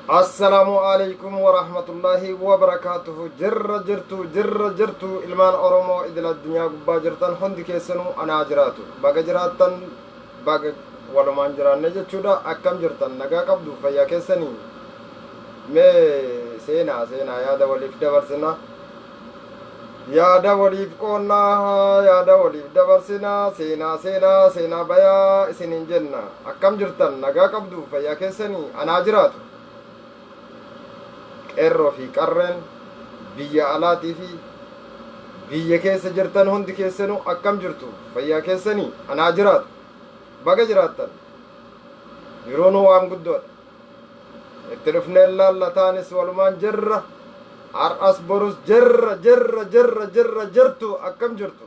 Assalaamu alaikum warahmatullaahi wabarakaatuhu. Jirra jirtu, jirra jirtu, ilmaan Oromoo idil addunyaa gubbaa jirtan hundi keessanuu, anaa jiraatu. Baga jiraattan, baga walumaan jiraanne jechuudha. Akkam jirtan? Nagaa qabdu? Fayyaa keessanii? Mee seenaa, seenaa, yaada waliif dabarsina, yaada waliif qoonnaa, yaada waliif dabarsina. Seenaa, seenaa, seenaa, bayaa isiniin jenna. Akkam jirtan? Nagaa qabdu? Fayyaa keessanii? Anaa jiraatu. Qeerroo fi qarreen biyya alaatii fi biyya keessa jirtan hundi keessanuu, akkam jirtu? Fayyaa keessanii? Anaa jiraatu. Baga jiraattan. Yeroon waan guddoodha. Itti dhufnee laallataanis walumaan jirra. Har'as borus jirra, jirra, jirra, jirra, jirtu. Akkam jirtu?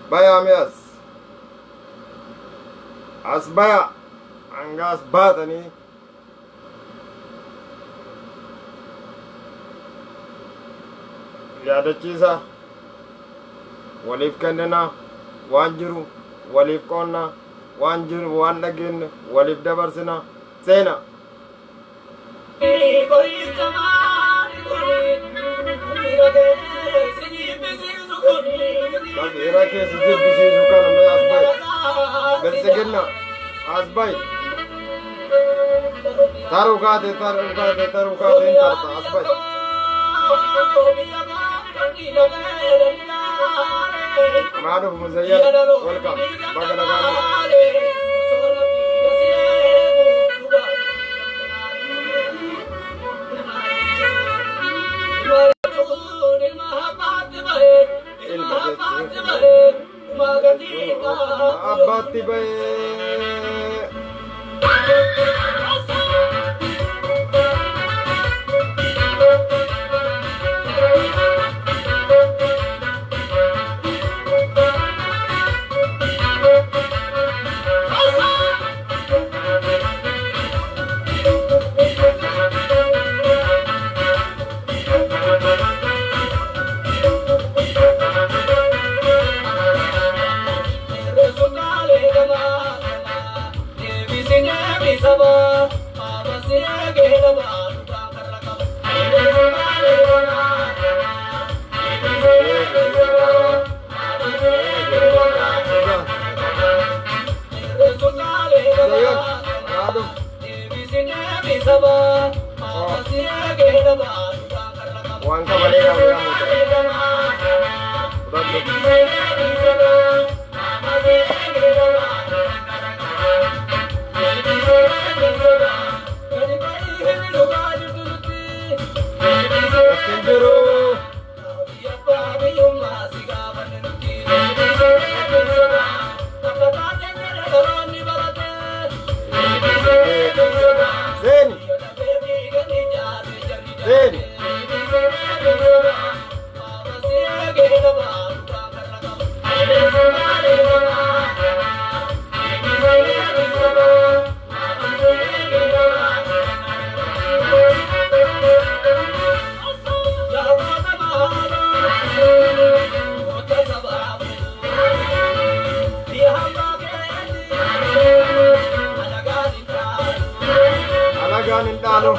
Bayaa, mee as as baya, hanga as baatanii. Yaadachiisa waliif kennina, waan jiru waliif qoonna, waan jiru, waan dhageenye waliif dabarsina. Seena. Kabiira keessa jibbisiisu kana, mee as bayi. Biltsiginna as bayi. Taruu kaate, taruu kaate, taruu kaate, hin tarta, as bayi. Anaa dhufu, Muzayyar. Welcome. Baga nagaan dhufte. Ilma jechuun abbaatti bahee. Zayyan, anaa dhufu. Waan qabalee qabu. Fudhadhu. Ittiin jiru. Seeni. Seeni. Alagaan hin dhaalu.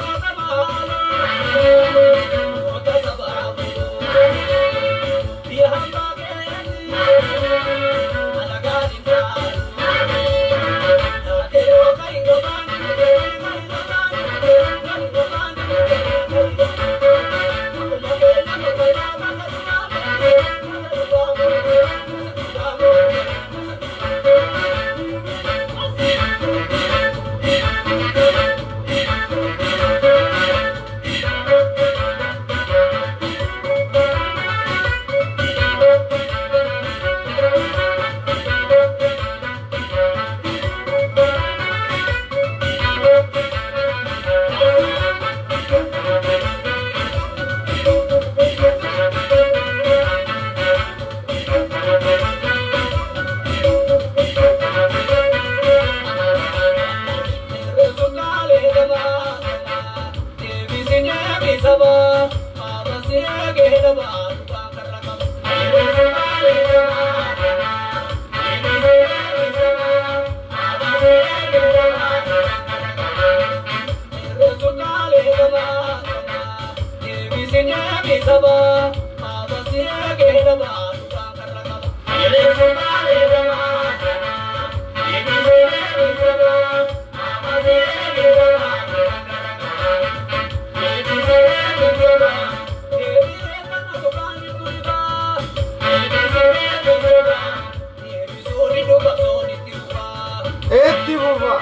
Itti fufa.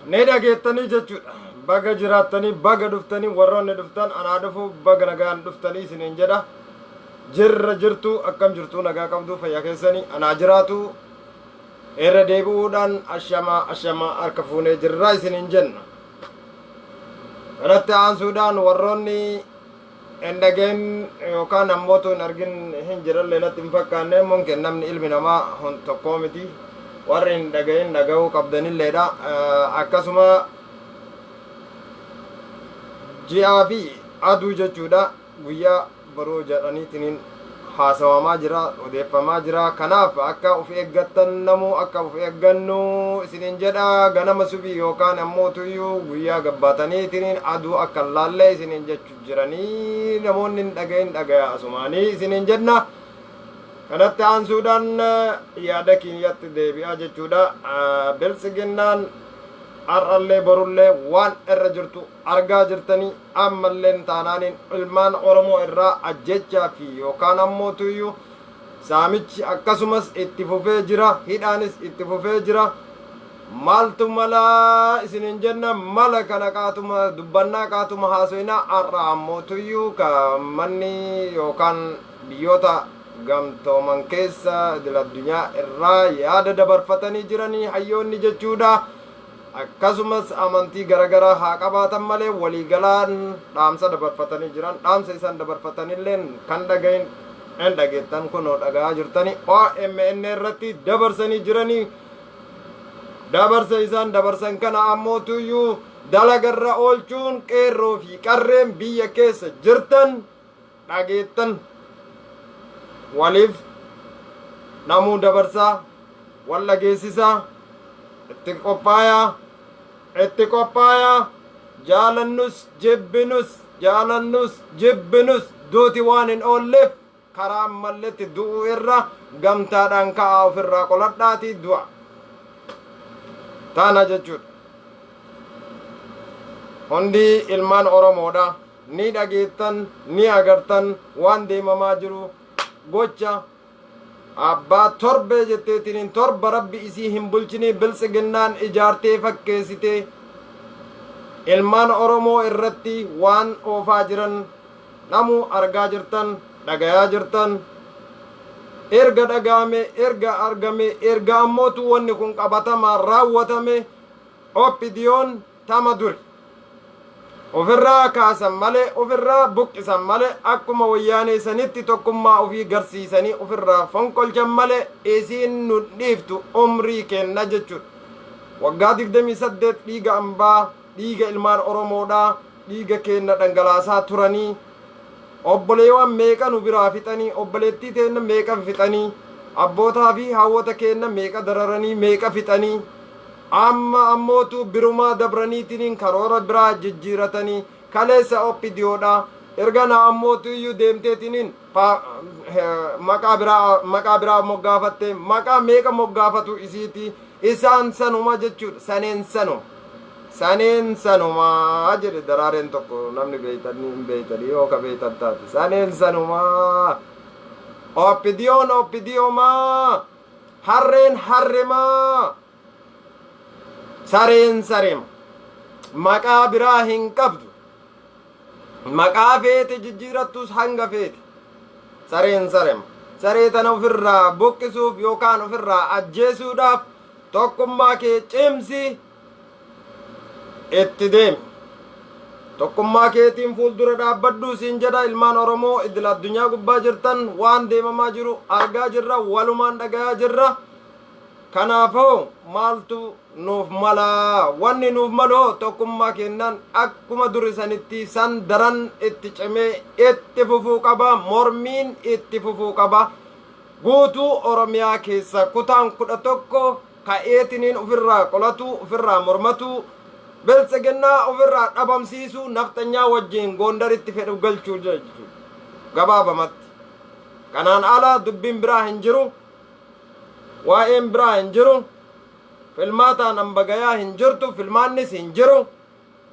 Ni dhageettanii jechuudha. Baga jiraattanii, baga dhuftanii, warroonni dhuftan anaa dhufu, baga nagaan dhuftanii isiniin jedha. Jirra, jirtu, akkam jirtu, nagaa qabdu, fayyaa keessanii? Anaa jiraatu. Irra deebi'uudhaan ashamaa, ashamaa, harka fuunee jirra isiniin jenna. Kanatti aansuudhaan warroonni hin dhagahin yookaan ammootu hin argin hin jirallee natti hin fakkaanne. Mumkin namni ilmi namaa hun tokkoo miti. Warri hin dhagahin dhagahuu qabdanilleedha. Akkasuma ji'aa fi aduu jechuudha, guyyaa boruu jedhaniitiniin haasawamaa jira, odeeffamaa jira. Kanaaf akka uf eeggattan, namuu akka uf eeggannu isiniin jedha. Ganama subii yookaan ammoo tuyyuu guyyaa gabbaataniitiniin aduu akka hin laallee isiniin jechu jiranii. Namoonni hin dhagahin dhagaya asumaanii isiniin jenna. Kanatti aansuudhaan yaada kiyyatti deebi'aa jechuudha. Biltsiginnaan har'allee borullee waan irra jirtu argaa jirtanii. Ammalleen taanaaniin ilmaan Oromoo irraa ajjechaa fi yookaan ammoo tuyyuu saamichi akkasumas itti fufee jira, hidhaanis itti fufee jira. Maaltu mala isiniin jenna? Mala kana qaatuma dubbannaa, qaatuma haasoinaa. Har'a ammoo tuyyuu ka manni yookaan Biyyoota Gamtooman keessa idil addunyaa irraa yaada dabarfatanii jiranii hayyoonni jechuudha. Akkasumas amantii garagaraa haa qabaatan malee waliigalaan dhaamsa dabarfatanii jiran. Dhaamsa isaan dabarfatanilleen kan dhagahin hin dhageettan, kunoo dhagahaa jirtanii, OMN irratti dabarsanii jiranii. Dabarsa isaan dabarsan kana ammoo tuyyuu dalagarra oolchuun qeerroo fi qarreen biyya keessa jirtan dhageettan waliif namuu dabarsaa, wal dhageessisaa, itti qophaayaa, itti qophaayaa. Jaalannus jibbinus, jaalannus jibbinus, duuti waan hin oolleef karaa malletti du'uu irra gamtaadhaan ka'aa ofirraa qoladhaatii du'a taana jechuudha. Hundi ilmaan Oromoodha. Ni dhageettan, ni agartan waan deemamaa jiru. Gocha abbaa torbee jetteetiniin torba rabbi isii hin bulchinii Biltsiginnaan ijaartee fakkeessitee ilmaan Oromoo irratti waan oofaa jiran namuu argaa jirtan, dhagayaa jirtan. Erga dhagaame, erga argame, erga ammootu wanni kun qabatamaan raawwatame, OPDOn tama duri ofirraa kaasan malee, ofirraa buqqisan malee, akkuma Wayyaanee sanitti tokkummaa ofii garsiisanii ofirraa fonqolchan malee isiin nu dhiiftu umrii kenna jechuudha. Waggaa 28 dhiiga ambaa, dhiiga ilmaan Oromoodhaa, dhiiga keenna dhangalaasaa turanii, obboleewwan meeqa nu biraa fixanii, obboleettii teenna meeqa fixanii, abbootaa fi haawwota keenna meeqa dararanii, meeqa fixanii. Amma ammootu birumaa dabraniitiniin karoora biraa jijjiiratanii kaleessa OPDOdha. Erga na ammootu iyyuu deemteetiniin maqaa biraa moggaafatte. Maqaa meeqa moggaafatu isiiti? Isaan sanuma jechuudha. Saneen sanuma, saneen sanuma jedhe daraareen tokko. Namni beeytanii hin beeytanii yoo ka beeytan taate, saneen sanuma. OPDOn OPDOmaa, harreen harremaa, sareen sareema. Maqaa biraa hin qabdu. Maqaa feete jijjiirattus, hanga feete sareen sarema. Saree tana ofirraa buqqisuuf yookaan ofirraa ajjeesuudhaaf tokkummaa kee cimsi, itti deemi. Tokkummaa keetiin fuuldura dhaabbadhu siin jedha. Ilmaan Oromoo idil addunyaa gubbaa jirtan, waan deemamaa jiru argaa jirra, walumaan dhagayaa jirra. Kanaafoo maaltu nuuf malaa? Wanni nuuf maloo tokkummaa kennan akkuma duri sanitti san daran itti cimee itti fufuu qaba. Mormiin itti fufuu qaba. Guutuu Oromiyaa keessa kutaan 11 ka'eetiniin ofirraa qolatu, ofirraa mormatu, Biltsiginnaa ofirraa dhabamsiisuu, nafxanyaa wajjiin Goondaritti fedhu galchuu jechuudha gabaabamatti. Kanaan ala dubbiin biraa hin jiru, waa'een biraa hin jiru. Filmaataan hambagayaa hin jirtu, filmaannis hin jiru.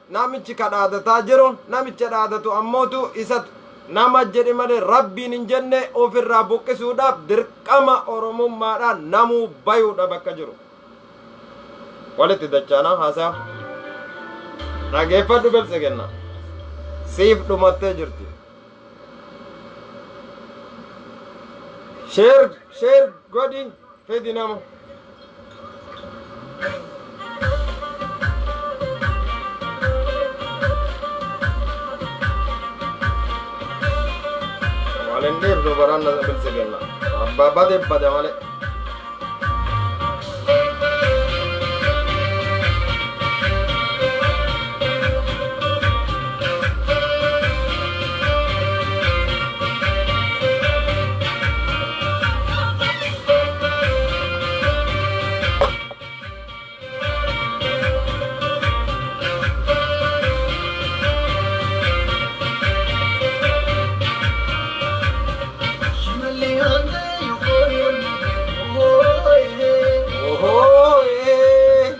Namichi ka dhaadataa jiru, namicha dhaadatu ammootu isatu nama jedhe malee Rabbiin hin jenne. Ofirraa buqqisuudhaaf dirqama Oromummaadhaan namuu bayuudha bakka jiru. Walitti dachaanaa haasaa dhageeffadhu. Biltsiginna siif dhumattee jirti. Share, share godhi, fidi nama. Walin dhiifnu baranna. Biltsiginna abbaa bade bade malee. Ohoo ee.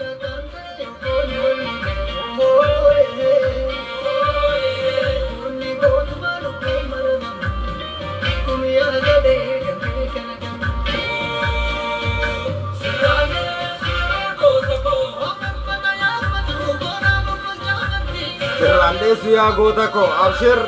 Sirraan dheessu yaa goota koo, abshir.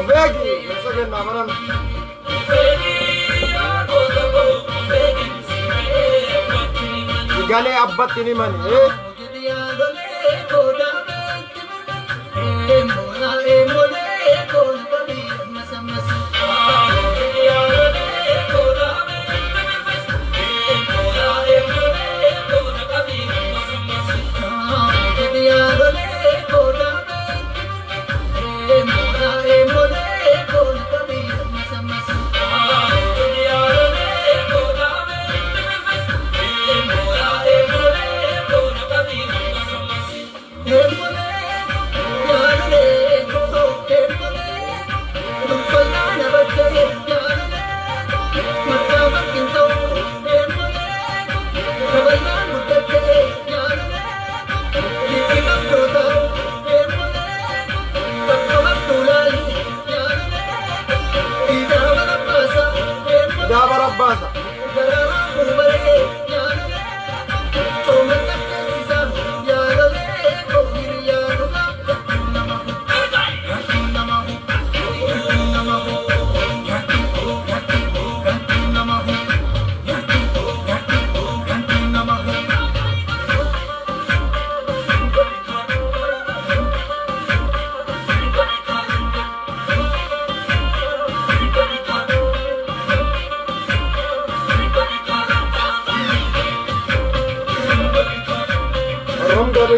Beeki Biltsiginnaa baran. Galee abbatti ni mani. Eh?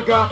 Beekaa.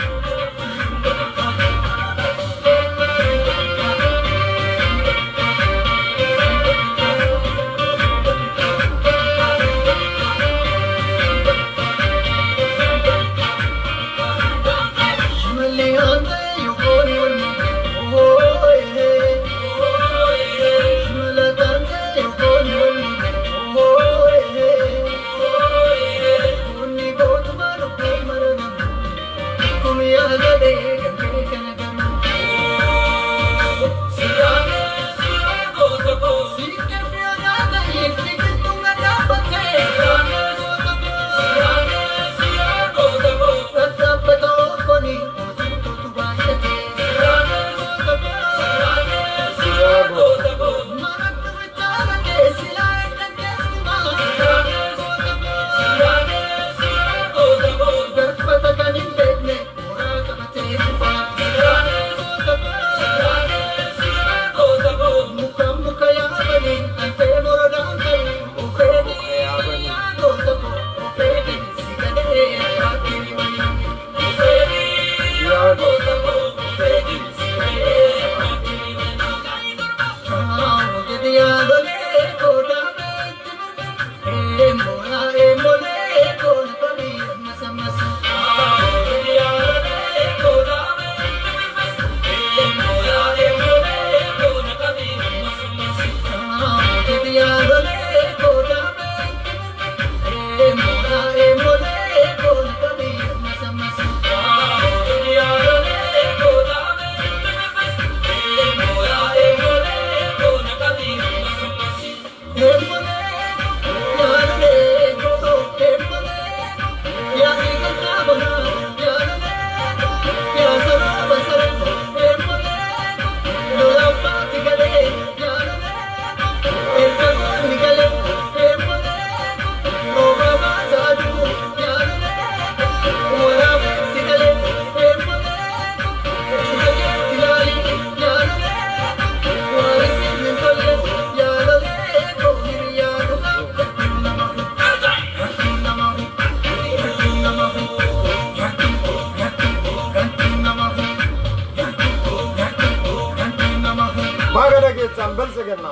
Baga dhageessan biltsiginna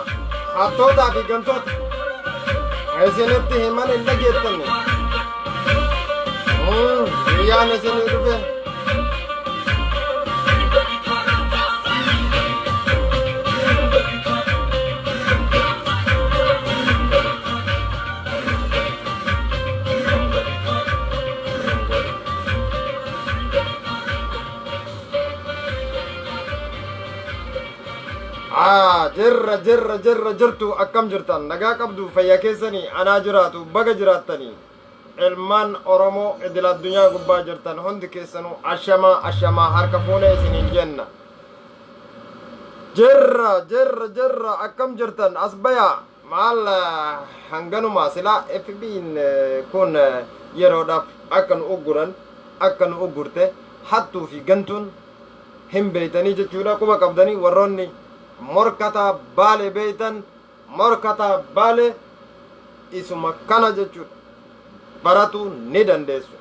hattootaa fi gantoota isinitti himan hin dhageettanne. Guyyaan isinii dhufe. Jirra, jirra, jirra, jirtu. Akkam jirtan? Nagaa qabdu? Fayyaa keessanii? Anaa jiraatu, baga jiraattanii. Ilmaan Oromoo idil addunyaa gubbaa jirtan hundi keessanuu, ashamaa, ashamaa, harka fuunee isiniin jenna. Jirra, jirra, jirra. Akkam jirtan? As bayaa. Maal, hanganuma silaa FB'n kun yeroodhaaf akka nu ugguran, akka nu uggurte hattuu fi gantuun hin beeytanii jechuudha. Quba qabdanii, warroonni morkataa Baalee beeytan, morkataa Baalee isuma kana jechuudha. Baratuu ni dandeessu.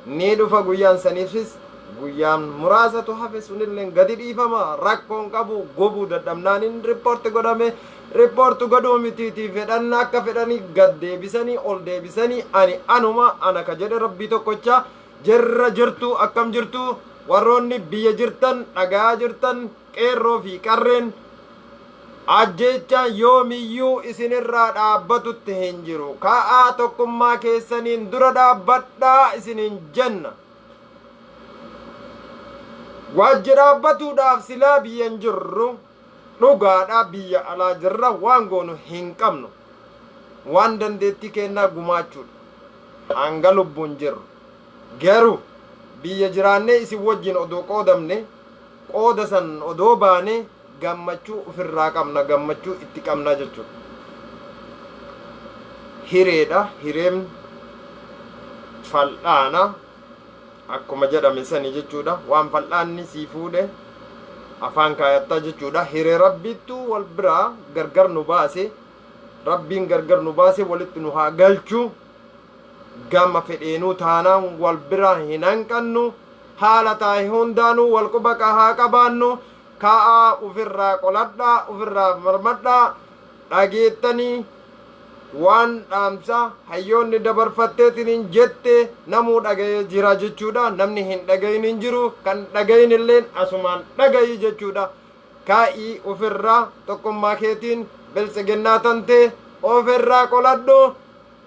Ni dhufa guyyaan saniifis, guyyaan muraasatu hafe, sunillee gadi dhiifama. Rakkoon qabu gubuu dadhabnaaniin report godhame. Report godhuu mitiitii, fedhan akka fedhanii gad deebisanii ol deebisanii, ani anuma ana ka jedhe Rabbii tokkocha. Jirra, jirtu. Akkam jirtu? Warroonni biyya jirtan, dhagaa jirtan, qeerroo fi qarreen, ajjeechaan yoomiyyuu isinirraa dhaabbatutti hin jiru. Ka'aa, tokkummaa keessaniin dura dhaabbadhaa isiniin jenna. Wajji dhaabbatuudhaaf silaa biyya hin jirru, dhugaadhaa, biyya alaa jirra. Waan goonu hin qabnu, waan dandeettii kennaa gumaachuudha hanga lubbuun jirru. Garuu biyya jiraannee isin wajjin odoo qoodamne, qooda san odoo baane, gammachuu ofirraa qabna, gammachuu itti qabna jechuudha. Hireedha, hireen fal'aana akkuma jedhame sani jechuudha. Waan fal'aanni sii fuudhe afaan kaayattaa jechuudha. Hiree Rabbiittuu wal biraa gargar nu baase. Rabbiin gargar nu baase, walitti nu haa galchu. Gama fedheenuu taanaan wal biraa hin hanqannu. Haala taa'e hundaanuu wal quba haa qabaannu. Ka'aa ufirraa qoladhaa, ufirraa marmadhaa. Dhageettanii waan dhaamsa hayyoonni dabarfatteetiin jette namuu dhaga'ee jira jechuudha. Namni hin dhagayin hin jiru, kan dhagayin illeen asumaan dhagayi jechuudha. Kaa'ii ofirraa tokkummaa keetiin biltsiginnaa tantee ofirraa qoladhu,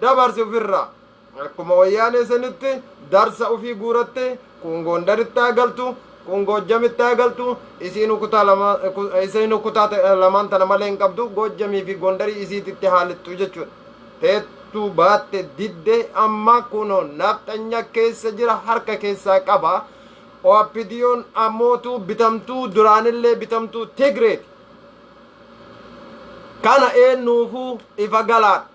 dabarsi ofirraa. Akkuma Wayyaanee sanitti darsa ofii guuratte, kun Gondaritti haa galtu, kun Goojjamitti haa galtu, isiinu kutaa lama, isiinu kutaa lamaan tana malee hin qabdu. Goojjamii fi Gondarii isiititti haa lixxu jechuudha. Teettuu baatte didde, amma kunoo nafxanya keessa jira, harka keessaa qaba. OPDOn ammootu bitamtuu duraanillee bitamtuu Tigreeti. Kana eenyuufuu ifa galaadha.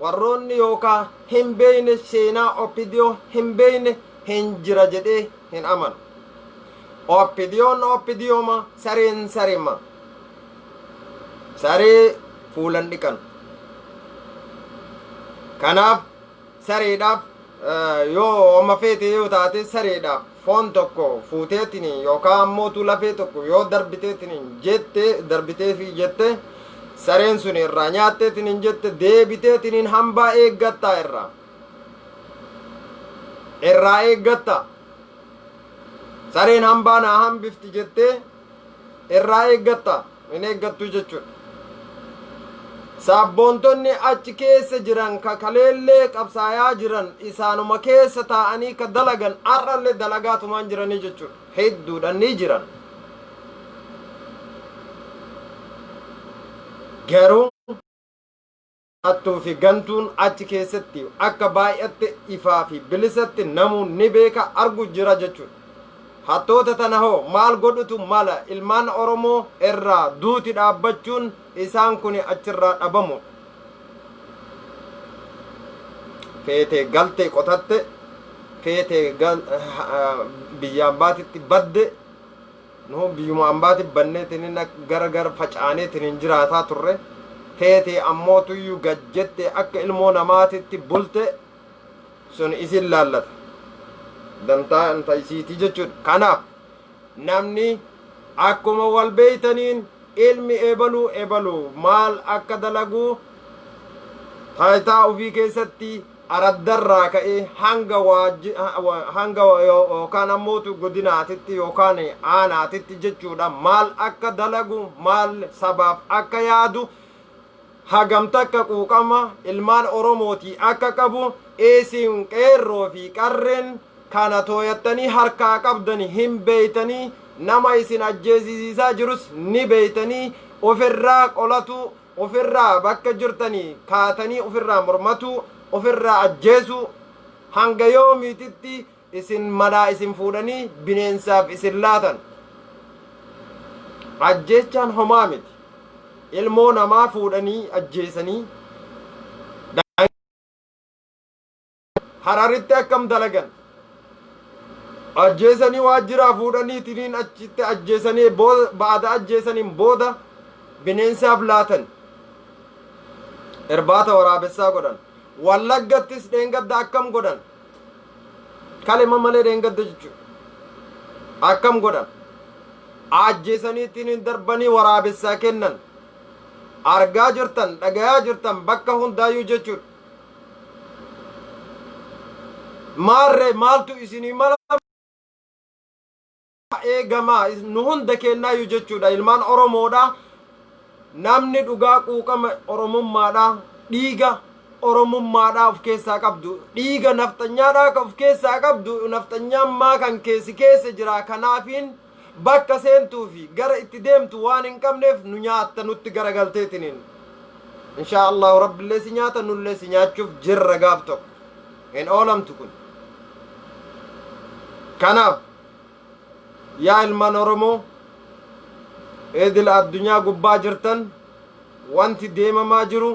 Warroonni yookaan hin beeyne, seenaa OPDO hin beeyne hin jira jedhee hin amanu. OPDOn OPDOma, sareen sarema. Saree fuulan dhiqan. Kanaaf sareedhaaf yoo oma feete yoo taate, sareedhaaf foon tokko fuuteetiin yookaan ammootu lafee tokko yoo darbiteetiin jette, darbiteefi jette, sareen sun irraa nyaatteetiin jette, deebiteetiin hambaa eeggattaa, irraa eeggatta. Sareen hambaa naa hambifti jettee irraa eeggatta, hin eeggattu jechuudha. Saabboontonni achi keessa jiran, ka kaleellee qabsaayaa jiran, isaanuma keessa taa'anii ka dalagan har'allee dalagaatumaan jiranii jechuudha. Hedduudhaan ni jiran. Garuu hattuu fi gantuun achi keessatti akka baay'atte ifaa fi bilisatti namuu ni beeka, argu jira jechuudha. Hattoota tana hoo maal godhutu mala? Ilmaan Oromoo irraa duuti dhaabbachuun isaan kun achirraa dhabamu. Feetee galtee qotatte, feetee biyya ambaatitti badde, nu biyyuma ambaatti banneetiin gara gara facaaneetiin jiraataa turre. Feetee ammootuyyuu gajjette akka ilmoo namaatitti bulte, sun isin laallata. Dantaa inta isiitii jechuudha. Kanaaf namni akkuma wal beeytaniin ilmi ebaluu ebaluu maal akka dalaguu taayitaa ofii keessatti araddarraa ka'ee hanga yookaan ammootu godinaatitti yookaan aanaatitti jechuudha, maal akka dalagu, maal sabaaf akka yaadu, hagam takka quuqama ilmaan Oromootii akka qabu isin qeerroo fi qarreen kana tooyattanii harkaa qabdani hin beeytanii. Nama isin ajjeesisiisaa jirus ni beeytanii. Ofirraa qolatu, ofirraa bakka jirtanii kaatanii ofirraa mormatu, ofirraa ajjeesu. Hanga yoomiititti isin manaa isin fuudhanii bineensaaf isin laatan? Ajjeechaan homaa miti. Ilmoo namaa fuudhanii ajjeesanii Hararitti akkam dalagan? Ajjeesanii waajjiraa fuudhanii tiniin achitti ajjeesanii, ba'ada ajjeesaniin booda bineensaaf laatan, irbaata waraabessaa godhan. Wallaggattis dheengadda akkam godhan? Kalema malee dheengadda jechuudha. Akkam godhan? Ajjeesanii tiniin darbanii waraabessaa kennan. Argaa jirtan, dhagayaa jirtan bakka hundaayyuu jechuudha. Maarree maaltu isinii mala eegamaa nu hunda kennaayyuu jechuudha? Ilmaan Oromoodha, namni dhugaa quuqama Oromummaadha, dhiiga Oromummaadha of keessaa qabdu, dhiiga nafxanyaadha of keessaa qabdu, nafxanyaan kan keessi keessa jira. Kanaafiin bakka seentuu fi gara itti deemtu waan hin qabneef nu nyaatta nutti garagalteetiniin. Inshaa Allahu Rabbillee si nyaata, nullee si nyaachuuf jirra gaaf tokko. Hin oolamtu kun. Kanaaf yaa ilmaan Oromoo idil addunyaa gubbaa jirtan, wanti deemamaa jiru,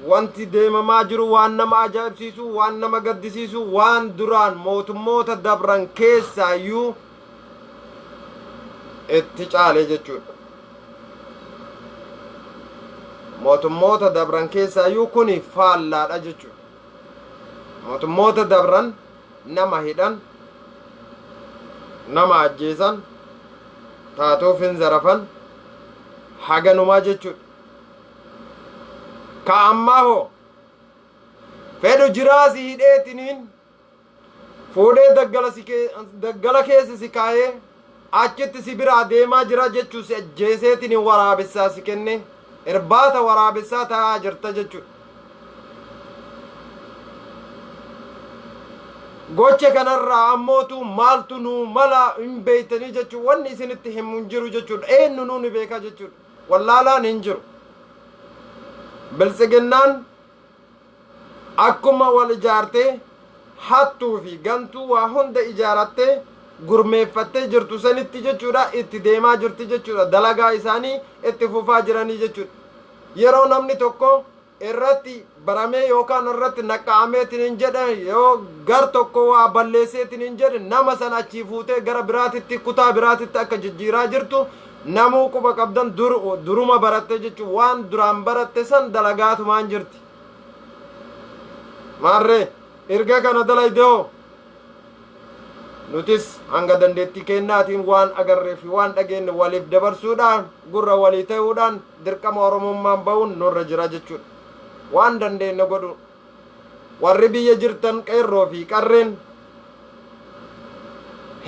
wanti deemamaa jiru waan nama ajaa'ibsiisu, waan nama gaddisiisu, waan duraan mootummoota dabran keessaayyuu itti caale jechuudha. Mootummoota dabran keessaayyuu kuni faallaadha jechuudha. Mootummoota dabran nama hidhan. Nama ajjeesan, taatuuf hin zarafan, haganumaa jechuudha. Ka ammaa hoo fedhu jiraa si hidheetiniin fuudhee daggala keessa si kaayee achitti si biraa deemaa jira jechuu, si ajjeeseetiniin waraabessaa si kenne, irbaata waraabessaa ta'aa jirta jechuudha. Gocha kanarraa ammootu maaltu nuu mala hin beeytanii jechuudha. Wanni isinitti himu hin jiru jechuudha. Eenyu nuu ni beeka jechuudha. Wallaalaan hin jiru. Biltsiginnaan akkuma wal ijaartee hattuu fi gantuu waa hunda ijaarattee gurmeeffattee jirtu sanitti jechuudha, itti deemaa jirti jechuudha. Dalagaa isaanii itti fufaa jiranii jechuudha. Yeroo namni tokko irratti baramee yookaan irratti naqqa'ameetiin hin jedhe, yoo gar tokko waa balleesseetiin hin jedhe, nama san achii fuutee gara biraatitti, kutaa biraatitti akka jijjiiraa jirtu namuu quba qabdan. Duruma baratte jechuun waan duraan baratte san dalagaatumaan jirti. Maarree erga kana dalayde hoo, nutis hanga dandeettii kennaatiin waan agarree fi waan dhageenye waliif dabarsuudhaan, gurra walii ta'uudhaan, dirqama Oromummaan ba'uun nurra jira jechuudha. Waan dandeenye godhu. Warri biyya jirtan, qeerroo fi qarreen,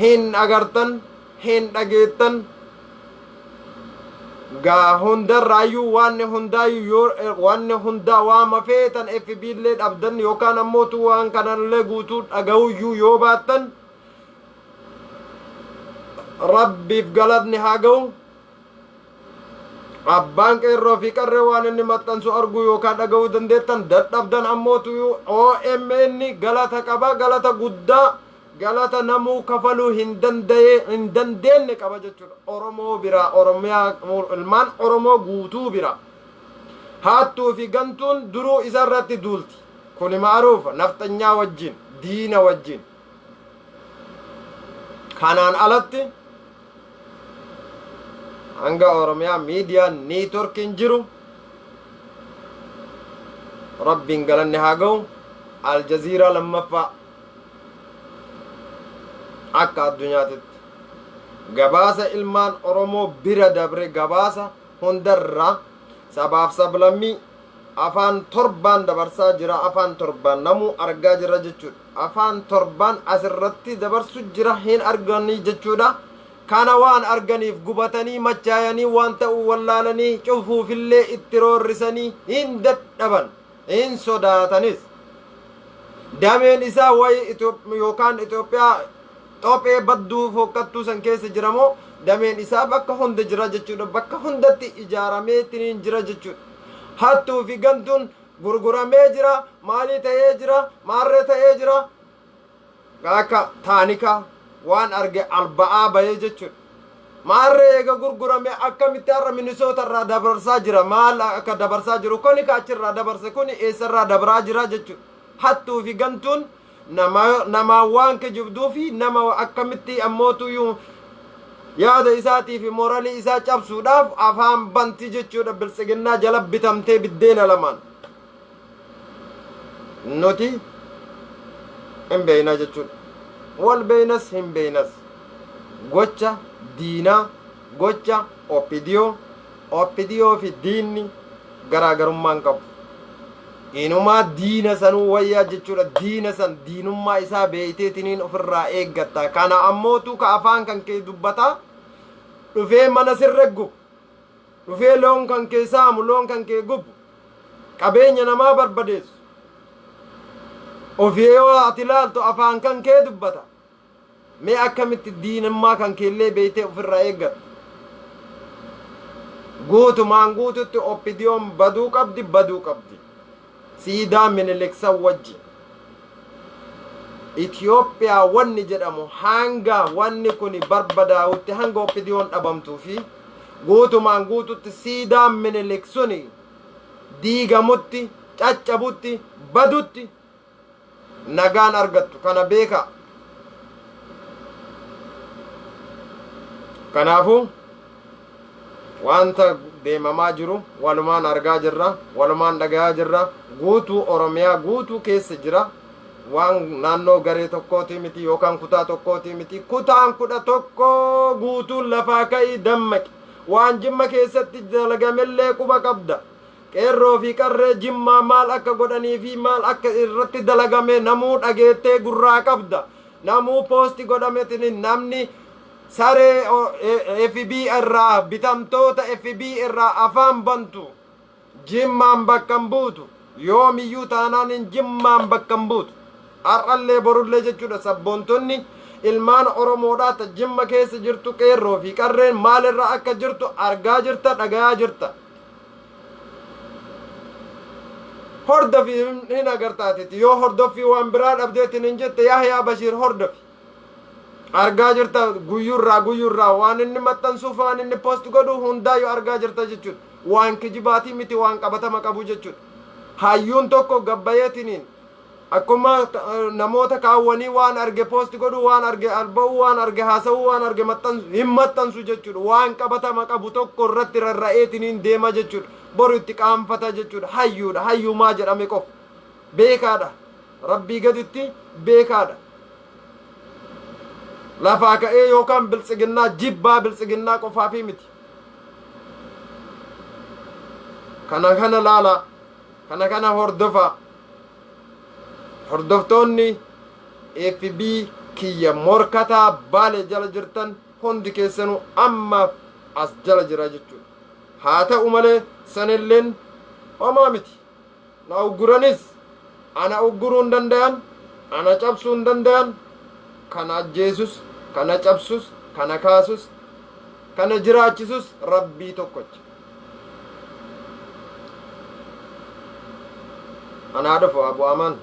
hin agartan, hin dhageettan gaa. Hundarraayyuu waan hundaayyuu yoo waan hundaa waama feetan FB illee dhabdan yookaan ammootu waan kanallee guutuu dhaga'uyyuu yoo baattan, Rabbiif galatni haa ga'u. Abbaan qeerroo fi qarree waan inni maxxansu arguu yookaan dhaga'uu dandeettan dadhabdan, ammootu OMN galata qaba, galata guddaa, galata namuu kafaluu hin danda'e hin dandeenye qaba jechuudha. Oromoo biraa, Oromiyaa, ilmaan Oromoo guutuu bira. Haattuu fi gantuun duruu isa irratti duulti. Kuni maaruufa nafxanyaa wajjin, diina wajjin. Kanaan alatti hanga Oromiyaa Miidiyaa Networkiin jiru, Rabbiin galanni haa ga'u, Aljaziiraa lammaffaa akka addunyaatitti gabaasa ilmaan Oromoo bira dabre, gabaasa hundarraa sabaaf sablammii afaan torbaan dabarsaa jira. Afaan torbaan namuu argaa jira jechuudha. Afaan torbaan asirratti dabarsu jira, hin arganii jechuudha. Kana waan arganiif gubatanii machaayanii, waan ta'uu wallaalanii, cufuufillee itti roorrisanii hin dadhaban, hin sodaatanis. Dameen isaa wayi yookaan Itoophiyaa xophee badduu fokkattuu san keessa jiramoo, dameen isaa bakka hunda jira jechuudha. Bakka hundatti ijaaramee tiniin jira jechuudha. Hattuu fi gantuun gurguramee jira, maalii ta'ee jira, maarree ta'ee jira, akka taanika waan arge alba'aa bahee jechuudha. Maarree eega gurgurame akkamitti har'a Minisoota irraa dabarsaa jira? Maal akka dabarsaa jiru kuni, ka achirraa dabarse kuni eessarraa dabraa jira jechuudha. Hattuu fi gantuun nama namaan waan kijibduu fi nama akkamitti ammootuyyuu yaada isaatii fi moralii isaa cabsuudhaaf afaan banti jechuudha. Biltsiginnaa jala bitamtee biddeena lamaan nuti hin beeyna jechuudha. Wal beeynas hin beeynas, gocha diinaa, gocha OPDO. OPDO fi diinni garaagarummaan qabu. Inumaa diina sanuu wayyaa jechuudha. Diina san diinummaa isaa beeyteetiniin ofirraa eeggatta. Kana ammootu ka afaan kan kee dubbataa dhufee mana sirra gubu, dhufee loon kan kee saamu, loon kan kee gubu, qabeenya namaa barbadeessu, ofii yoo ati ilaaltu afaan kan kee dubbata. Mee akkamitti diinummaa kan keellee beeytee ofirraa eeggatta? Guutumaan guututti OPDOn baduu qabdi, baduu qabdi. Siidaa Miniliksan wajji Itoophiyaa wanni jedhamu hanga wanni kun barbadaa'utti, hanga OPDOn dhabamtuu fi guutumaan guututti siidaan Minilik suni diigamutti, caccabutti, badutti nagaan argattu. Kana beekaa. Kanaafuu wanta deemamaa jiru walumaan argaa jirra, walumaan dhagayaa jirra. Guutuu Oromiyaa guutuu keessa jira. Waan naannoo garee tokkootii miti yookaan kutaa tokkootii miti. Kutaan 11 guutuun lafaa ka'ii dammaqi. Waan Jimma keessatti dalagamellee quba qabda. Qeerroo fi qarree Jimmaa maal akka godhanii fi maal akka irratti dalagame namuu dhageettee gurraa qabda. Namuu post godhametini namni saree FB irraa, bitamtoota FB irraa afaan bantu Jimmaan bakka hin buutu. Yoomiyyuu taanaan Jimmaan bakka hin buutu. Har'allee borullee jechuudha. Sabboontonni ilmaan Oromoodhaa ta Jimma keessa jirtu, qeerroo fi qarreen maalirra akka jirtu argaa jirta, dhagayaa jirta. Hordofi, hin agartaatiti. Yoo hordoffii waan biraa dhabdeetiin hin jette, Yahyaa Bashiir hordofi. Argaa jirta, guyyurraa guyyurraa waan inni maxxansuuf, waan inni post godhu hundaayyuu argaa jirta jechuudha. Waan kijibaatii miti, waan qabatama qabu jechuudha. Hayyuun tokko gabbayeetiniin akkuma namoota kaawwanii waan arge post godhu, waan arge alba'uu, waan arge haasa'uu, waan arge maxxansu hin maxxansu jechuudha. Waan qabatama qabu tokko irratti rarra'eetiniin deema jechuudha. Boru itti qaanfata jechuudha. Hayyuudha. Hayyumaa jedhame qofa. Beekaadha. Rabbii gaditti beekaadha. Lafaa ka'ee yookaan Biltsiginnaa jibbaa Biltsiginnaa qofaafi miti. Kana kana laalaa. Kana kana hordofaa. Hordoftoonni FB kiyya Morkataa Baale jala jirtan hundi keessanuu ammaaf as jala jira jechuudha. Haa ta'u malee sanilleen homaa miti. Na ugguranis ana ugguruu hin dandayan, ana cabsuu hin dandayan, kana ajjeesus, kana cabsus, kana kaasus, kana jiraachisus Rabbii tokkocha. Anaa dhufu, Abu Amaan.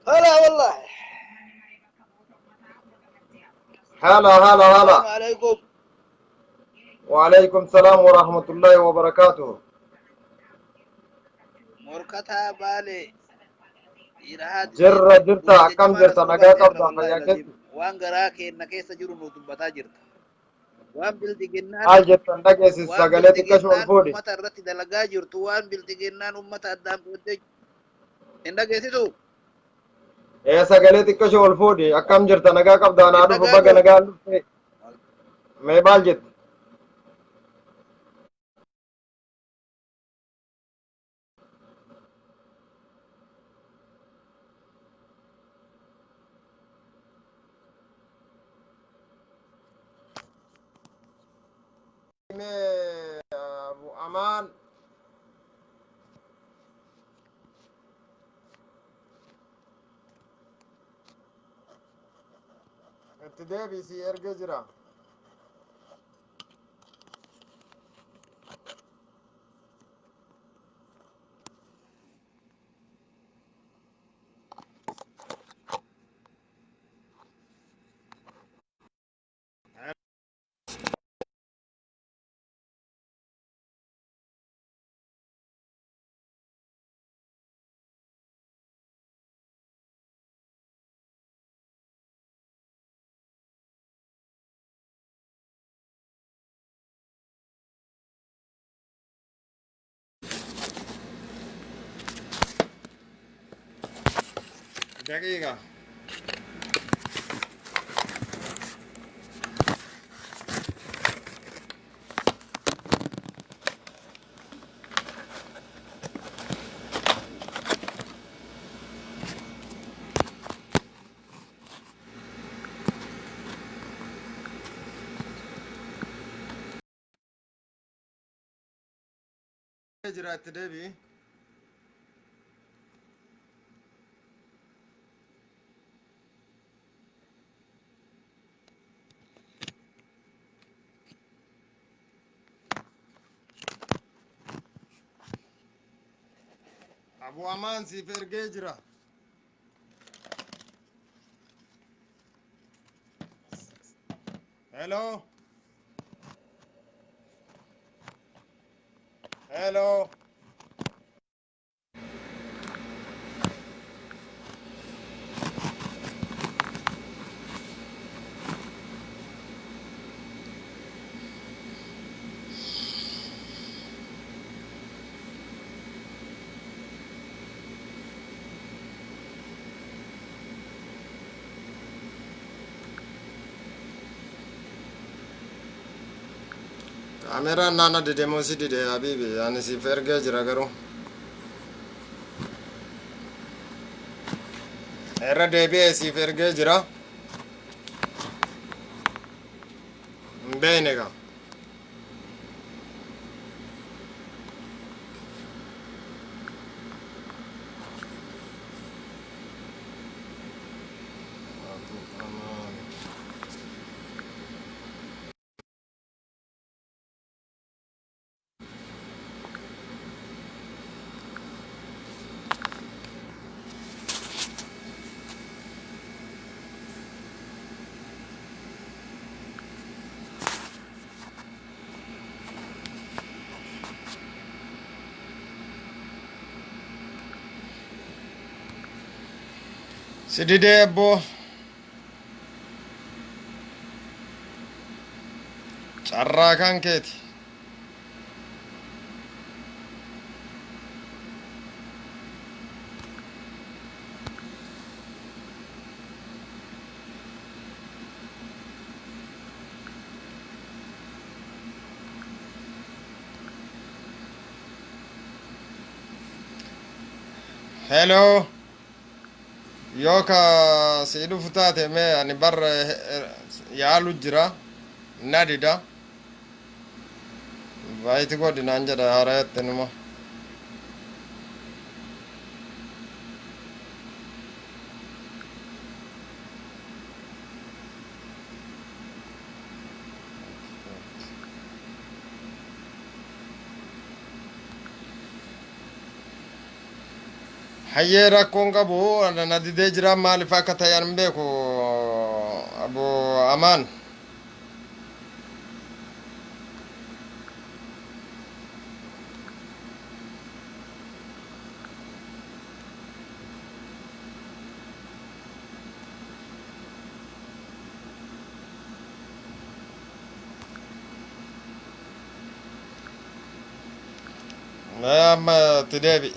هلا والله. هلا هلا. السلام هلا. عليكم. وعليكم السلام ورحمة الله وبركاته. Morkataa Baalee dhiira haati Jirra, teenya jirta. nuti Akkam jajjabaa jirta? as Nagaa baateerra qabda? wallahi Fayyaa laziim keetti? waan garaa keenna keessa jiru nu dubbataa jirta. Waan bildiginnaan Maal jettan dhageessis? Waan Sagalee xiqqashu ol bildiginnaan fuudhi. ummata irratti dalagaa jirtu, waan bildiginnaan ummata addaan qooddee hin dhageessisu. Ee, sagalee xiqqashu ol fuudhi. Akkam jirta? Nagaa qabda? Anaa Hin dhufu, baga dhagaamu. nagaan dhufte. Mee maal jette? Mee Abu Amaan. Itti deebisii, ergee jira. Daqiiqa. Jira, itti deebi'i. Abu Amaan siif ergee jira. Hello. Hello. Kaameraan naana dide moo si dide habiibi? Ani siif ergee jira garuu. Irra deebi'ee siif ergee jira. Hin beekne gaa. Si didee abboo, carraa kan keeti. Hello. Yoo ka si dhufu taate, mee ani bar yaalu jira, na dida. Invite godhi naan jedha haarayatti numa. Hayyee, rakkoon qabu, na didee jira. Maaliif akka ta'e an hin beeku, abu Amaan. Mee amma itti deebi'i.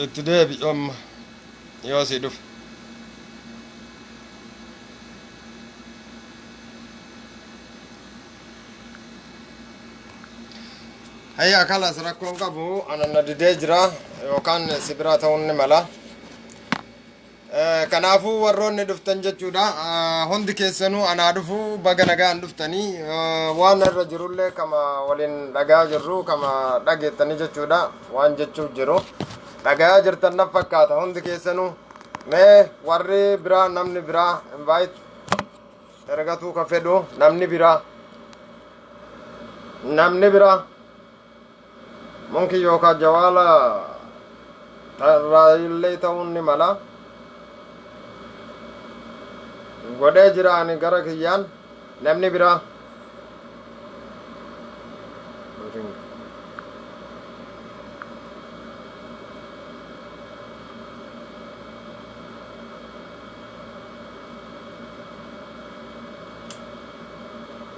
Itti deebi'i amma yoo si dhufe. Hayya, kalas, rakkoon qabu, ana na didee jira yookaan si biraa ta'uun ni mala. Kanaafuu warroonni dhuftan jechuudha. Hundi keessanuu anaa dhufu, baga nagaan dhuftanii. Waan irra jirullee kama waliin dhagaa jirru, kama dhageettanii jechuudha. Waan jechuuf jiru dhagaa jirtan na fakkaata hundi keessanuu. Mee warri biraa, namni biraa invite ergatuu ka fedhu, namni biraa, namni biraa mumkin yookaan jawaala irraa ta'uun ni mala. Godhee jira ani gara kiyyaan. Namni biraa.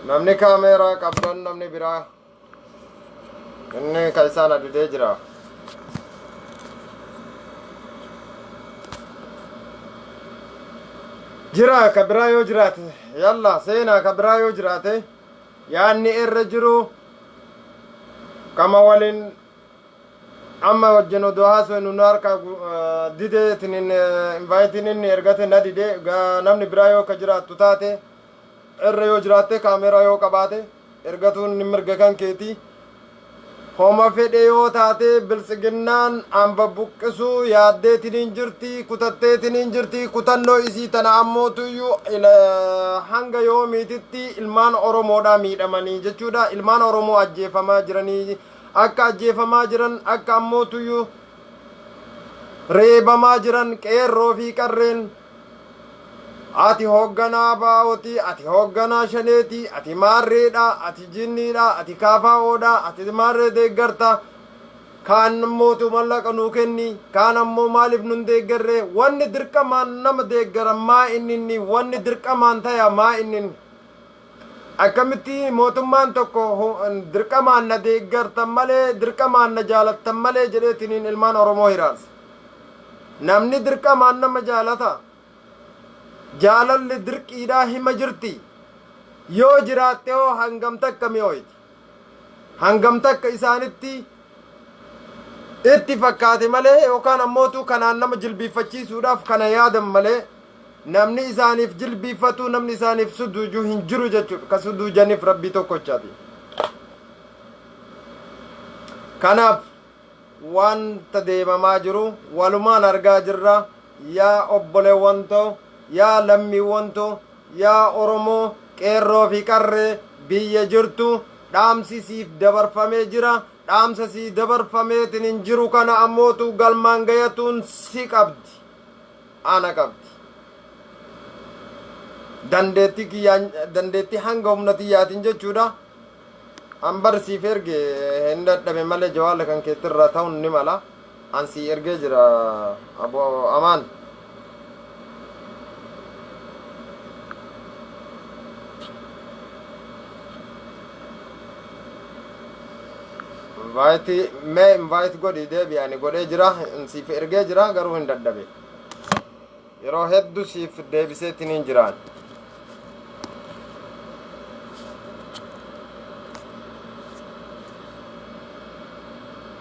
Namni kaameeraa qabdan, namni biraa, inni ka isaan adidee jira. Jira ka biraa yoo jiraate, yalla seenaa. Ka biraa yoo jiraate, yaanni irra jiru kama waliin amma wajjin odoo haasofnu nu harka dideetiniin inviteiin inni ergate na dide. Namni biraa yoo ka jiraattu taate, irra yoo jiraatte, kaameeraa yoo qabaate, ergatuun ni mirga kan keeti. Homa fedhe yoo taate, biltsiginnaan hamba buqqisuu yaaddeetiniin jirti, kutatteetiniin jirti. Kutannoo isii tana ammootuyyuu hanga yoomiititti ilmaan Oromoodhaa miidhamanii jechuudha, ilmaan Oromoo ajjeefamaa jiranii, akka ajjeefamaa jiran, akka ammootuyyuu reebamaa jiran, qeerroo fi qarreen. Ati hoogganaa baa'ooti, ati hoogganaa shaneeti, ati maarreedha, ati jinniidha, ati kaafaa'oodha, ati maarree deeggarta. Kaan mootu mallaqa nuu kenni, kaan ammoo maaliif nun deeggarre? Wanni dirqamaan nama deeggara maa inni? Wanni dirqamaan taya maa inni? Akkamitti mootummaan tokko dirqamaan na deeggartan malee, dirqamaan na jaalattan malee jedheetiniin ilmaan Oromoo hiraarsa? Namni dirqamaan nama jaalata? Jaalalli dirqiidhaa hima jirti? Yoo jiraatte hoo hangam takka mi'ooyti? Hangam takka isaanitti itti fakkaate malee, yookaan ammootu kanaan nama jilbiiffachiisuudhaaf kana yaadan malee, namni isaaniif jilbiiffatu, namni isaaniif suduuju hin jiru jechuudha. Ka suduujaniif Rabbii tokkochaati. Kanaaf wanta deemamaa jiru walumaan argaa jirra. Yaa obboleewwan too, yaa lammiiwwan too, yaa Oromoo qeerroo fi qarree biyya jirtu, dhaamsi siif dabarfamee jira. Dhaamsa sii dabarfameetiin hin jiru kana ammootu galmaan gayatuun si qabdi, ana qabdi. Dandeettii kiyyaan, dandeettii hanga humna tiyyaatiin jechuudha. An bar siif erge, hin dadhabe malee jawaala kan keetirraa ta'uun ni mala. An sii ergee jira, Abo Amaan. Invite, mee invite godhi, deebi. Ani godhee jira, siif ergee jira, garuu hin dadhabe. Yeroo hedduu siif deebiseetiin hin jiraan.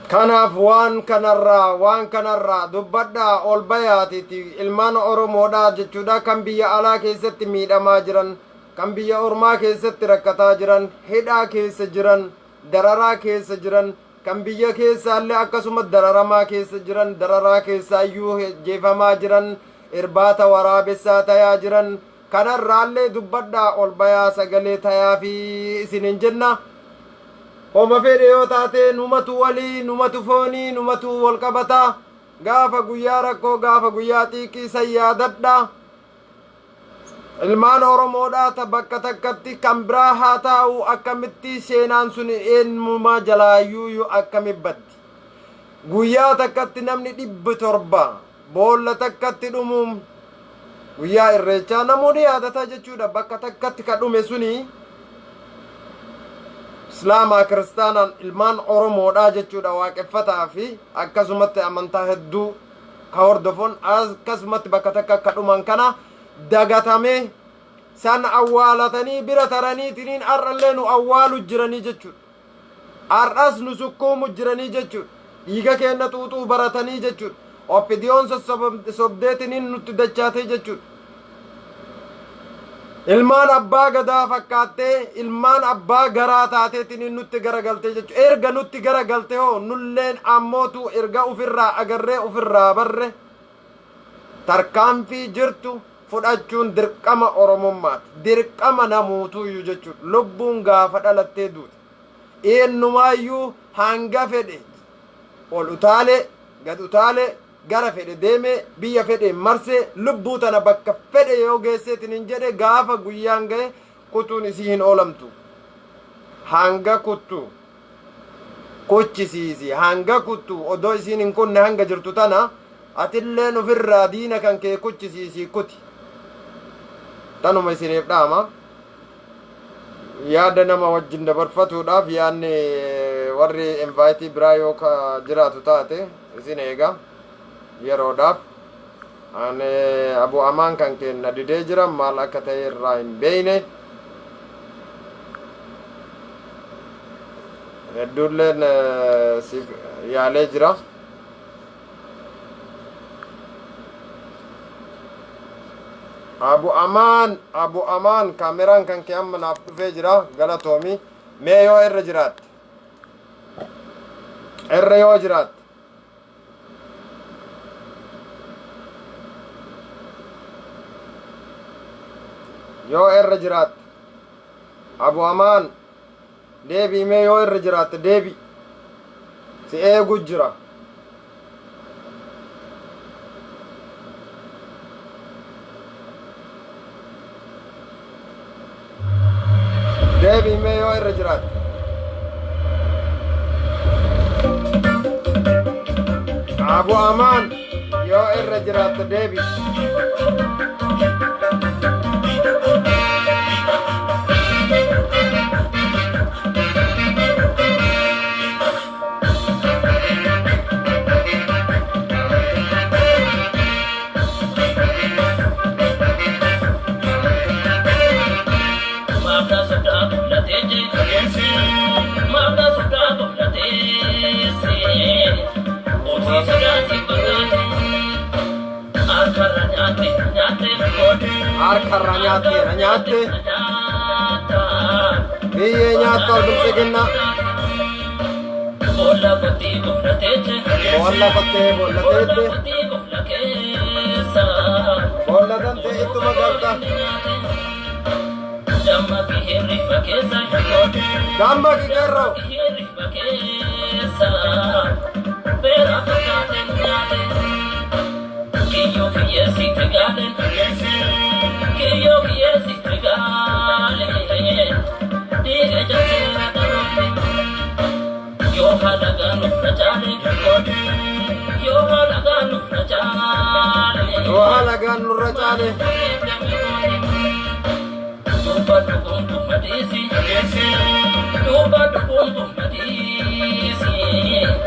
Kanaaf waan kanarraa dubbadhaa, ol bayaatiiti. Ilmaan Oromoodhaa jechuudha, kan biyya alaa keessatti miidhamaa jiran, kan biyya ormaa keessatti rakkataa jiran, hidhaa keessa jiran, dararaa keessa jiran, kan biyya keessaallee akkasuma dararamaa keessa jiran, dararaa keessaayyuu jeefamaa jiran, irbaata waraabessaa tayaa jiran kanarraallee dubbadhaa, ol bayaa, sagalee tayaa fi isinin jenna. Homa fedhe yoo taate, numatu walii, numatu foonii, numatu wal qabataa. Gaafa guyyaa rakkoo, gaafa guyyaa xiiqii san yaadadha. Ilmaan Oromoodhaa ta bakka takkatti kan biraa haa taa'u, akkamitti seenaan sun eenyumaa jalaayyuu akkami baddi? Guyyaa takkatti namni 700 boolla takkatti dhumuun, guyyaa Irreechaa namoonni yaadataa jechuudha. Bakka takkatti ka dhume suni Islaamaa Kiristaanaan ilmaan Oromoodhaa jechuudha. Waaqeffataa fi akkasumatti amantaa hedduu ka hordofon akkasumatti bakka takka akka dhuman kana dagatamee san awwaalatanii bira taraniitiniin har'allee nu awwaalu jiranii jechuudha. Har'as nu sukkuumu jiranii jechuudha. Dhiiga keenya xuuxuu baratanii jechuudha. OPDOn sobdeetiniin nutti dachaatee jechuudha. Ilmaan abbaa gadaa fakkaattee ilmaan abbaa garaa taateetiniin nutti garagaltee jechuudha. Erga nutti garagalte hoo, nulleen ammootu erga ofirraa agarree ofirraa barre, tarkaanfii jirtu fudhachuun dirqama Oromummaati. Dirqama namuutuyyuu jechuudha. Lubbuun gaafa dhalattee duute. Eenyumaayyuu hanga fedhe ol utaalee gad utaalee, gara fedhe deemee, biyya fedhe marsee, lubbuu tana bakka fedhe yoo geesseetiin hin jedhe, gaafa guyyaan gahe kutuun isii hin oolamtu. Hanga kuttu kuchisiisi, hanga kuttu odoo isiin hin kunne hanga jirtu tana atilleen ofirraa diina kan kee kuchisiisii kuti. Tanuma isiniif dhaama. Yaada nama wajjin dabarfatuudhaaf yaadni warri invite biraa yoo ka jiraatu taate isin eega yeroodhaaf. Ani Abu Amaan kan kenna didee jira, maal akka ta'e irraa hin beeyne. Hedduulleen siif yaalee jira. Abu Amaan, Abu Amaan, kaameraan kan kee amma naaf dhufee jira, galatoomi. Mee yoo irra jiraatte, irra yoo jiraatte, yoo irra jiraatte, Abu Amaan, deebii. Mee yoo irra jiraatte deebi, si eegu jira. Deebi'imee yoo irra jiraatte. Abu Amaan yoo irra jiraatte deebi. Harkarra nyaatte na nyaatte biyyee nyaatta biltsiginna. Boolla qottee boolla teette boolla tante ittuma galta. Damma kikerro. Yoo halagaan nurra caale.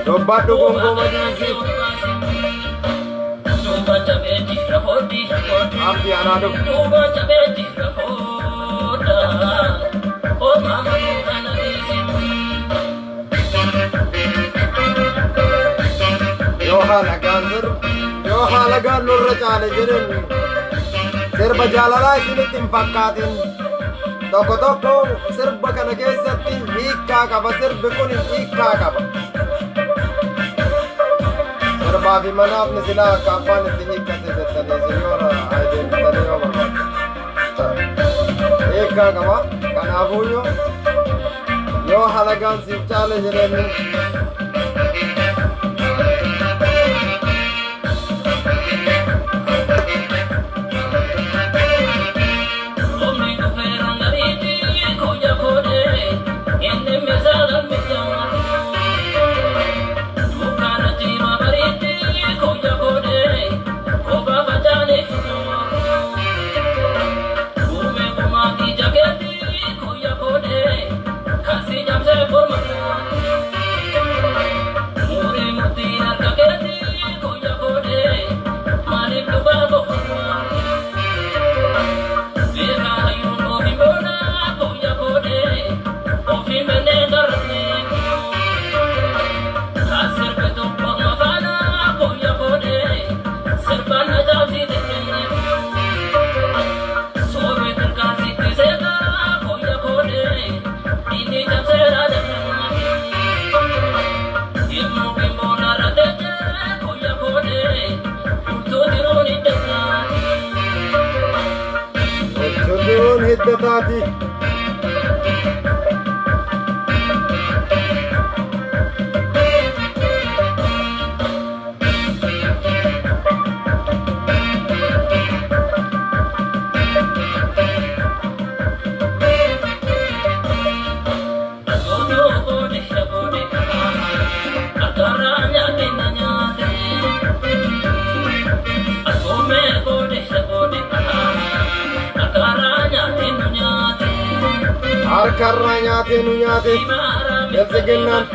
Dubbadhu gongoma dhiisi. Abdi anaa dhufu. Yoo halagaan sirba yoo halagaan nurra caale jedhan sirba jaalalaa isinitti hin fakkaatin. Tokko tokko sirba kana keessatti hiikkaa qaba, sirbi kun hiikkaa qaba. Sirbaa fi manaafni silaa akka abbaan itti hiikkate jettanii siniyoora adeemsitanii yoo barbaaddan. Hiikkaa qaba. Kanaafuyyuu yoo halagaan siif caale jedhanii Tulluun hidda taati. Harkarraa nyaatee nu nyaate. Biltsiginnaan.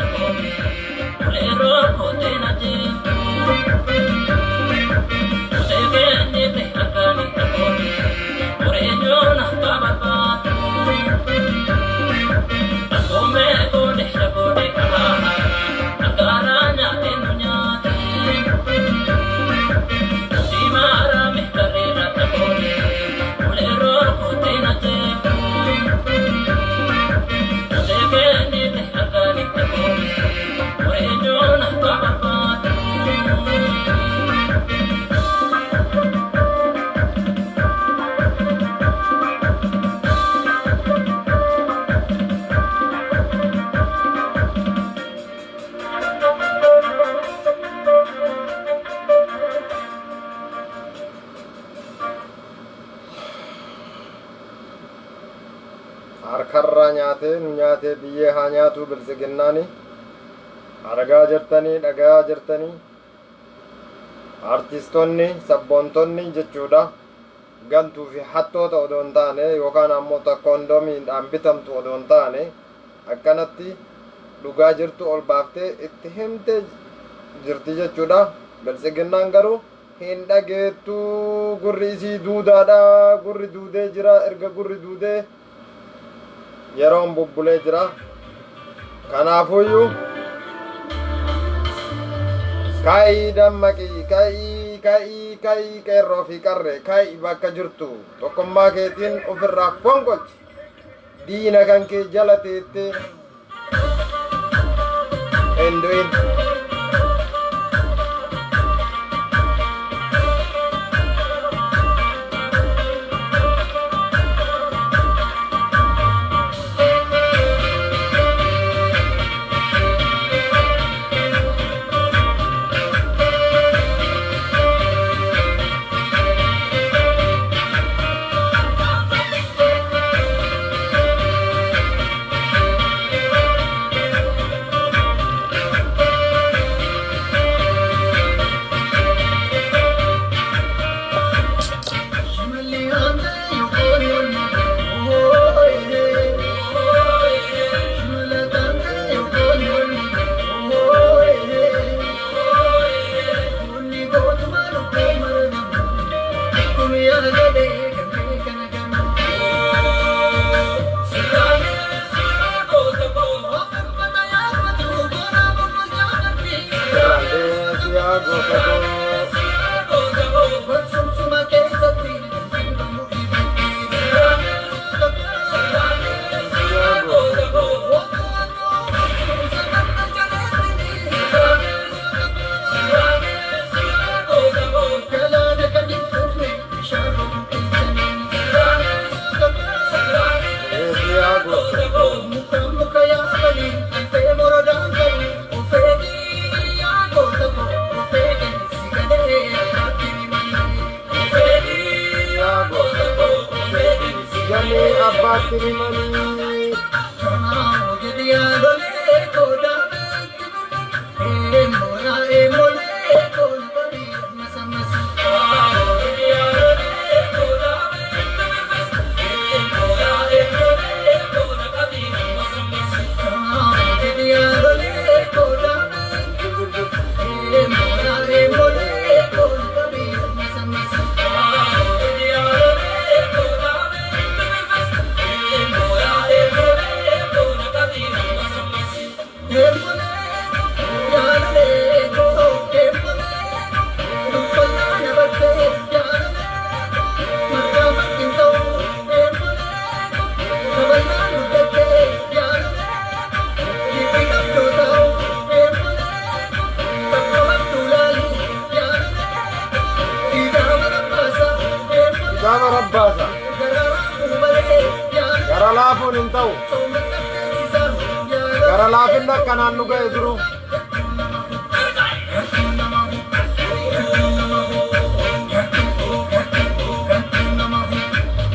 Nyaatee nu nyaatee biyyee haa nyaatu. Biltsiginnaani argaa jirtanii, dhagayaa jirtanii, artistoonni sabboontonni jechuudha. Gantuu fi hattoota odoo hin taane yookaan ammoo kondomiidhaan bitamtu odoo hin taane, akkanatti dhugaa jirtu ol baaftee itti himtee jirti jechuudha. Biltsiginnaan garuu hin dhageettuu, gurri isii duudaadha. Gurri duudee jira. Erga gurri duudee yeroon bubbulee jira. Kanaafuyyuu ka'ii dammaqii, ka'ii, ka'ii, ka'ii, qeerroo fi qarree, ka'ii bakka jirtu tokkummaa keetiin ofirraa fonqolchi diina kan kee jala teettee hin du'in. Sirraan goota koo. Siyaa goota koo. Siyaa goota koo. Siyaa goota koo. Ganee abbaatti himanii. Kitaaba rabbaasa. Gara laafuun hin ta'u. Gara laafinni akkanaan nu ga'e duru.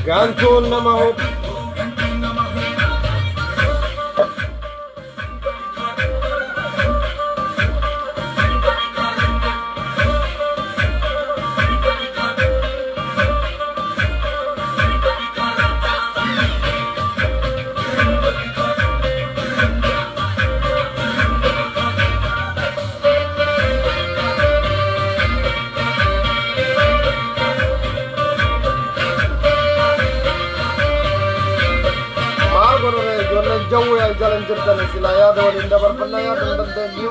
Gantuun nama hub. Maal godhame? Ijoolleen jawwee al jalan jirtan silaa yaada waliin dabarfannaa yaada hin dandeenyu.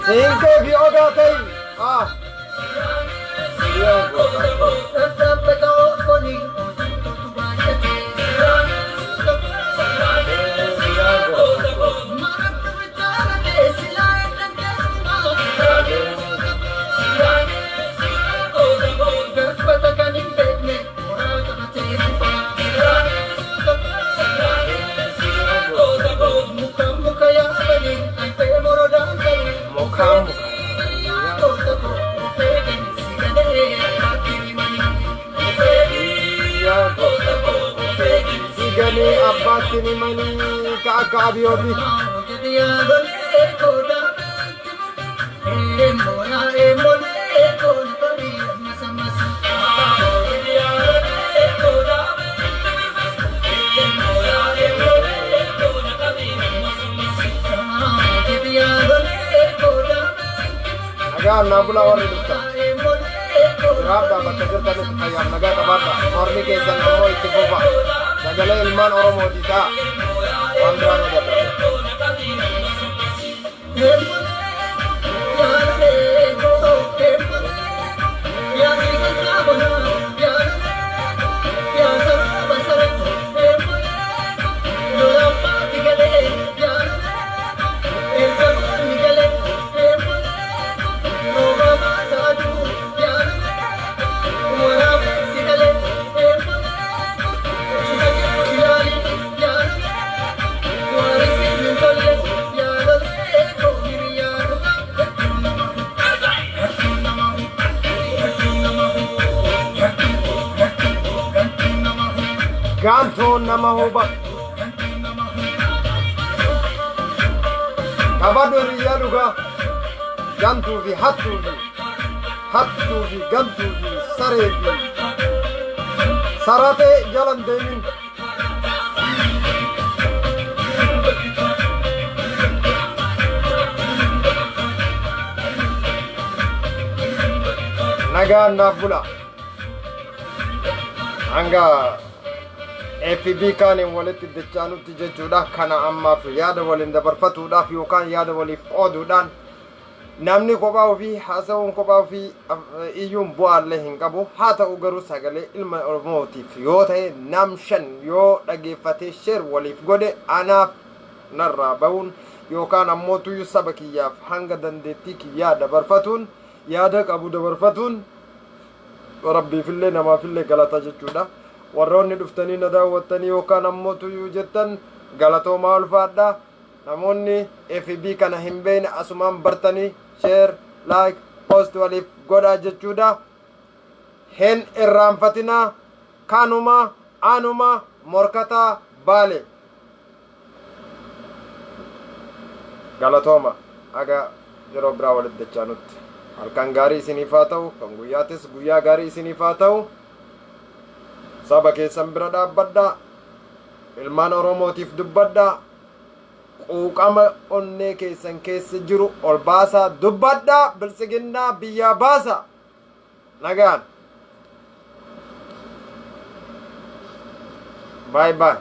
Siinqee fi odaa ta'i. Ah. Siyaa goota koo. Siyaa goota koo. Dubbatanii abbaatti himanii ka akka abiyooti. Nagaan naa bulaa warri dhuftan. Jiraadhaa bakka jirtanitti fayyaaf nagaa qabaadhaa. Mormi keessan ammoo itti fufa. Sagalee ilmaan Oromootii ta'a. Waan biraa nu dadhabe. Gaantoon nama huba. Qabadhu hiriyyaa dhugaa. Gantuu fi hattuu fi hattuu fi gantuu fi saree fi saratee jalan deemin. Nagaan naaf bula. Hanga FB kaaniin walitti dachaanutti jechuudha. Kana ammaaf yaada waliin dabarfatuudhaaf yookaan yaada waliif qooduudhaan, namni kophaa ofii haasa'uun, kophaa ofii iyyuun bu'aallee hin qabu. Haa ta'u garuu sagalee ilma Oromootiif yoo ta'e, nam 5 yoo dhageeffatee share waliif godhe, anaaf narraa bahuun yookaan ammoo tuyyuu saba kiyyaaf hanga dandeettii kiyyaa dabarfatuun, yaada qabu dabarfatuun, rabbiifillee namaafillee galata jechuudha. Warroonni dhuftanii na daawwattanii yookaan ammoo tuyyuu jettan, galatoomaa, ulfaadha. Namoonni FB kana hin beekne asumaan bartanii share, like, post waliif godhaa jechuudha. Hin irraanfatinaa. Kanuma anuma Morkataa Baale. Galatooma. Aga yeroo biraa walitti dachaanutti. Halkan gaarii isiniif haa ta'u, kan guyyaatis guyyaa gaarii isiniif haa ta'u. Saba keessan bira dhaabbadhaa. Ilmaan Oromootiif dubbadhaa. Quuqama onnee keessan keessa jiru ol baasaa dubbadhaa. Biltsiginnaa biyyaa baasa. Nagaan. Bye bye.